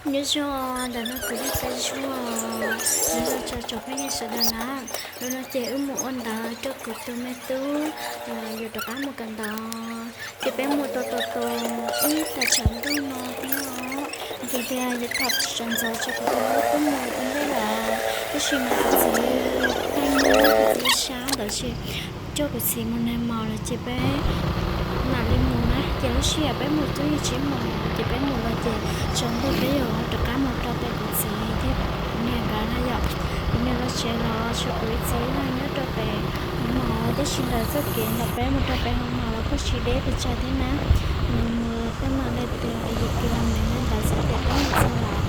Nyob zoo, ntawm no kuv yog Paj Zuag, nyob zoo tsoom phooj ywg sawv daws na. Hnub no ces wb mus ua ntawv rau kuv tus me tub, yuav rov qab mus kawm ntawv, ces peb mus tau tau tau ib tag tsam ntuj no thiab os. Ces tias yuav tham txog ntxov ces kuv tus me tub mus ua ntej lawm, tab sis mas kuv txiv tag ntuj kuv txiv sab ntawd ces coj kuv txiv mus nag hmo lawm ces peb mam li mus na. Ces lub sij hawm peb mus twb yog tsib moos ces peb mus los ces tsaus ntuj peb yuav rov qab mus rau pem kuv txiv thiab kuv niam nkawd na yom. Kuv niam los tsev los tshuav kuv ib txiv ib leeg nyob rau pem hoo maum, tab sis ntawm txoj kev ntawm peb mus rau pem hoo maum los kuj tsis deb pes tsawg thiab na. Nws mus tej mas li tias yim kilomev li ntawd xwb ces peb mus txog lawm.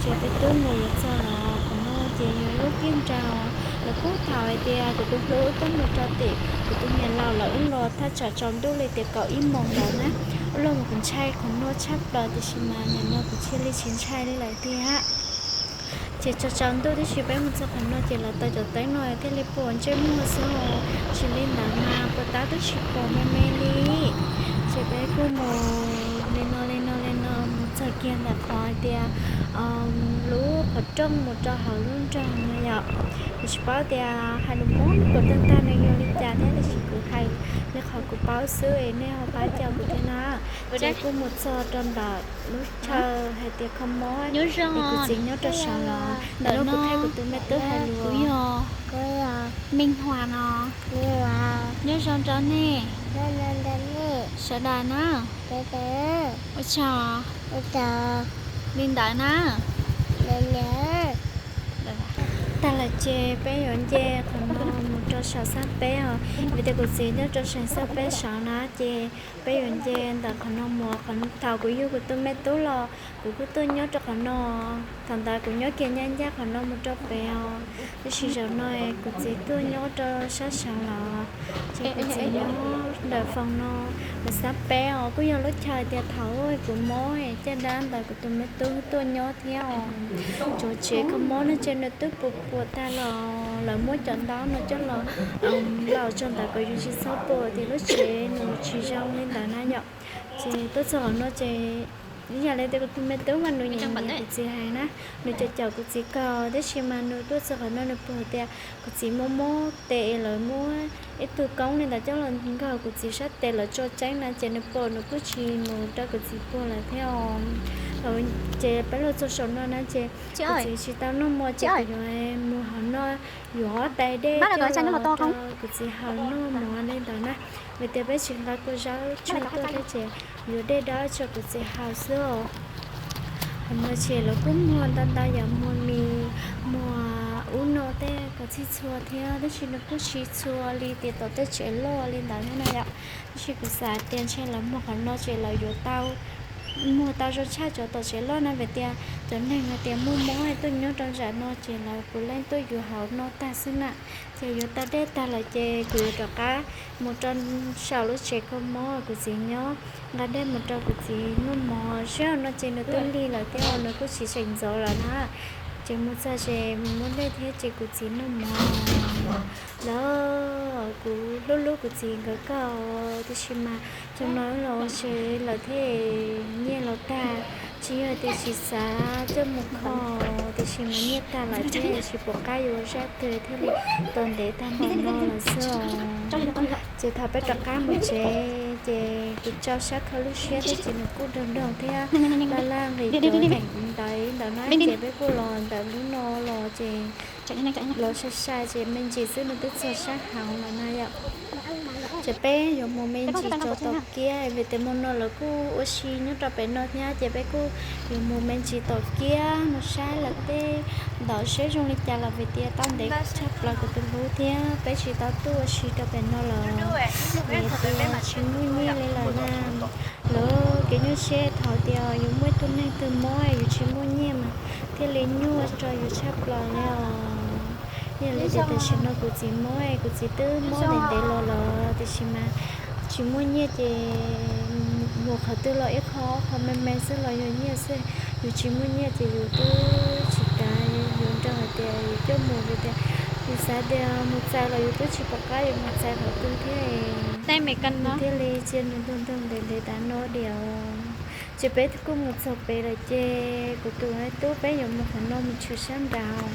Ces peb twb mus yuav txog lawm, qhov no ces yog lub kiag nraud, lawv kuj thaum hais tias kuv tus hlub wb tuaj mus rau tim kuv tus niam laus lawm, wb los thaj tsam tsaus ntuj li tias kaum ib moos ntawd na. Wb los mus kuv ntshai qhov no tshaj plaws tiam sis mas nim no kuv thiaj li tsis ntshai li lawm tiag. Ces tsaus tsaus ntuj tib si peb mus txog qhov no ces lawv taws cov teeb no thiaj li pom ntsej muag xwb os, tsis li ntawd mas puas tab twb tsis pom me me li. Ces peb kuj mus li no li no li no mus txog kiag ntawm qhov hais tias lub qhov rooj mus rau hauv lub nroog no yom. Kuv tsis paub tias hais lus Hmoob kuv tag tag nws yuav li cas thiab, tab sis kuv hais li qhov kuv paub xwb es nej ho pab cawm kuv thiab na. Ces kuj mus txog rau ntawm lub chaw hais tias kho mob es kuv txiv nyob rau saud los ntawm no kuv thiab kuv tus me tub hais lus yog Meej Huas no. Nyob zoo rau nej sawv daws na. Ua tsaug li ntawd na. Tag lawm ces peb yuav nce qhov no mus rau saum xab peb os, vim tias kuv txiv nyob rau saum xab peb saud na, ces peb yuav nce ntawm qhov no mus. Thaum kuv yug kuv tus me tub los kuv kuj tuaj nyob rau qhov no. Thaum ntawd kuv nyob kiag ncaj ncaj qhov no mus rau pem os, tab sis zaum no kuv txiv tuaj nyob rau sab saud lawm. Ces kuv txiv nyob ntawm foom no, ntawm xab peb os, kuj yog lub chaw tias thaum kuv mob caj dab ntawd kuv tus me tub tuaj nyob thiab os. Tsuav tsev kho mob no ces nws twb puas puas tag los lawv muab cov ntaub no coj los laus tso ntawd kom yus tsis txhob puas tias lub tsev nws tsis zoo li ntawd na yom. Ces tuaj txog qhov no ces ib yam li tias kuv tus me tub mas nws nyiam nyiam kuv txiv heev na, nws caum caum kuv txiv kawg, tab sis mas nws tuaj txog qhov no nws pom tias kuv txiv mob mob tes es lawv muab ib tug koob li ntawd coj los nkaug kuv txiv sab tes lawv tso tseeb na, ces nws pom nws kuj tsis mus rau kuv txiv puag lawm thiab os. Ces peb los txog saum no na ces kuv txiv tsis tau noj mov ces kuv yuav mus hauv no, yuav ob tais dej coj los rau kuv txiv haus noj mov li ntawd na, vim tias peb tsis nqa kua zaub tshua tuaj thiab ces yuav dej dawb tso kuv txiv haus xwb os. Qhov no ces lawv kuj muag ntau ntau yam, muag mis, muag ub no tej kom txhij txhua thiab, tab sis nws kuj tsis txhua li tias tom tej tsev loj li ntawd thiab na yom. Tab sis kuv xav tias ntshe lawv muag qhov no ces lawv yuav tau muag tau zoo tshaj cov tom tsev loj na, vim tias cov neeg hais tias muaj mob tuaj nyob rau nram no ces lawv puav leej tuaj yuav haus noj tag xwb na. Ces yuav tau dej tag lawm ces kuv yuav rov qab mus rau saum lub tsev kho mob kuv txiv nyob, nqa dej mus rau kuv txiv noj mov. Sij hawm no ces nws twb lig lawm thiab nws kuj tsis seem ntxov lawm na. Ces mus txog ces mus muab dej thiab ces kuv txiv noj mov lawm. Kuv hlub hlub kuv txiv nkawd kawg, tiam sis mas cov no los ua tsev lawm thiab, nyiaj los tag, tsis yog tias tsis xav coj mus kho, tiam sis mas nyiaj tag lawm thiab tsis pom qab yuav zaj twg thiaj li tau ntev tag npaum no lawm xwb os. Ces thaum peb rov qab mus tsev ces kuv tso sab khawb lub siab thiab ces nws kuj doog doog thiab laj laj nqis cov theem ntawd ntawd na, ces peb kuj los ntawm lub no los ces los sai sai ces me ntsis xwb nws twb txog sab hauv lawm na yom. Ces peb yuav mus me ntsis tso tom kiab, vim tias hmo no lawv kuj ua si nyob rau pem no thiab, ces peb kuj yuav mus me ntsis tom kiab mus saib lawv tej ntawd seb zoo li cas los vim tias tau ntev tshaj plaws kuv tus hlub thiab peb tsis tau tuaj ua si rau pem no lawm. Vim tias tsis muaj nyiaj li lawm na. Lawv kev nyuaj siab thaum tias yus muaj ib tug neeg twg mob yus tsis muaj nyiaj mas thiaj li nyuaj rau yus tshaj plaws li os. Yog li tias tam sim no kuv txiv mob, kuv txiv twb mob ntev ntev los lawm, tiam sis mas tsis muaj nyiaj ces mus qhov twg los ib qho qho me me xwb los yog nyiaj xwb. Yus tsis muaj nyiaj ces yus twb tsis kav, yus nrog hais tias yus coj mus, vim tias yus xav tias mus txais los yus twb tsis pom qab yus mus txais qhov twg thiab. Yus thiaj li cia nws ntuag ntuag ntev ntev tas no diam. Ces peb kuj mus txog pem lawm ces kuv tus me tub peb yuav mus qhov no mus tshwm sab nraud.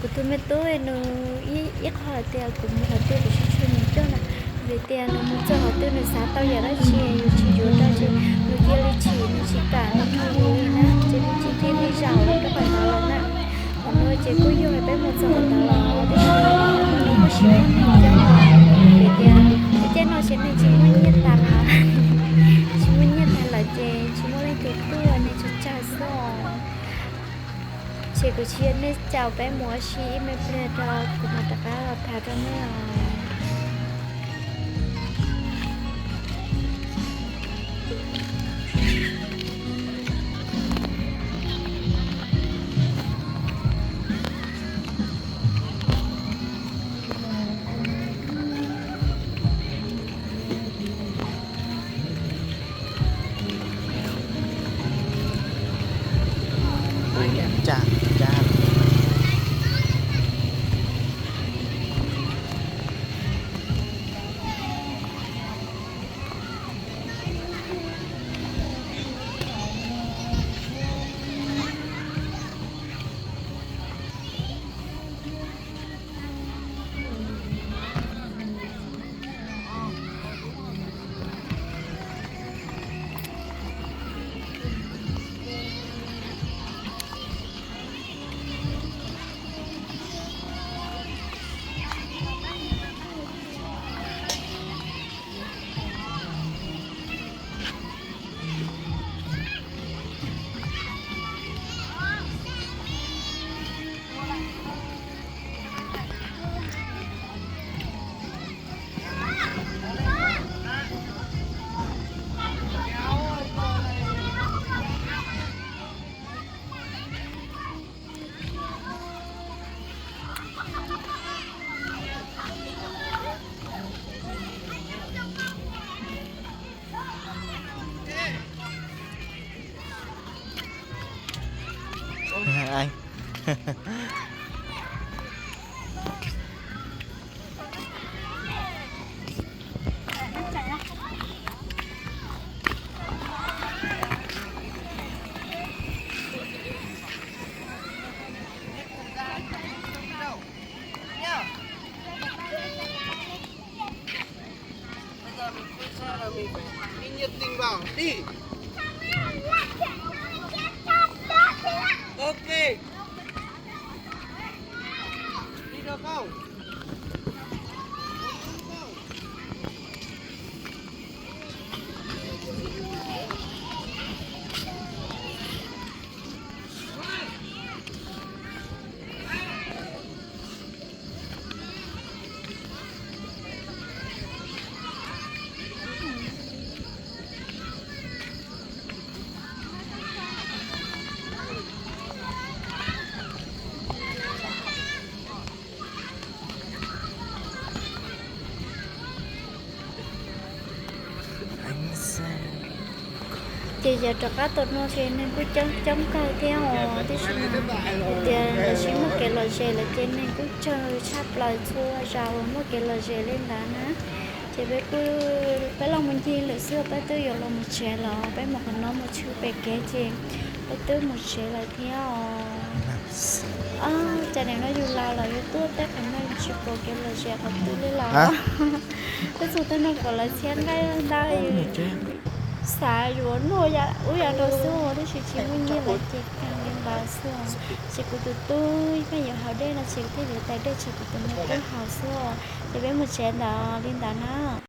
Kuv tus me tub nws ib qho hais tias kuv mus qhov twg kuv tsis tshua nyiam coj na, vim tias nws mus txog qhov twg nws xav tau yam dab tsi yus tsis yuav rau ces nws cia li chim, nws tsis kam nws rau yus li na, ces nws cia li zaum rau qhov ntawd lawm na. Qhov no ces kuj yog peb mus txog qhov ntawd los tab sis nws kuj tsis muaj neeg coob, vim tias lub caij no ces neeg tsis muaj nyiaj tas lawm, tsis muaj nyiaj tas lawm ces tsis muaj leej twg tuaj, neeg tsawg tsawg xwb os. Ces kuv tsis yuav nej caum peb mus ua si ib me pliag rau kuv mam rov qab los tham rau nej os. Bây giờ mình quay xe là mình phải đi nhiệt tình vào. Đi. Ok. Đi được không? Ces yog rov qab tau no ces neeg kuj coob coob kawg thiab os, tab sis mas hais tias lawv sib muaj kev lom zem lawm ces neeg kuj tsawg tshaj plaws txhua zaus uas muaj kev lom zem li ntawd na. Ces peb kuj, peb los mus ncig lawm xwb, peb twb yuav los mus tsev lawm, peb mus qhov no mus tshwm pem kev ces peb twb mus tsev lawm thiab os. Cas nim no yus laus lawm yus tuaj tej qhov no yus tsis pom kev lom zem qhov twg li lawm. Twb txog tej no kom lawv txhiab nqaij ntau, xav yuav noj ub yam nrog xwb, tab sis tsis muaj nyiaj lawm ces kag li ntawd xwb. Ces kuv tus tub pheej yuav haus dej no ces thiaj yuav tais dej ces kuv tus me tub haus xwb. Ces peb mus tsev ntawd li ntawd na.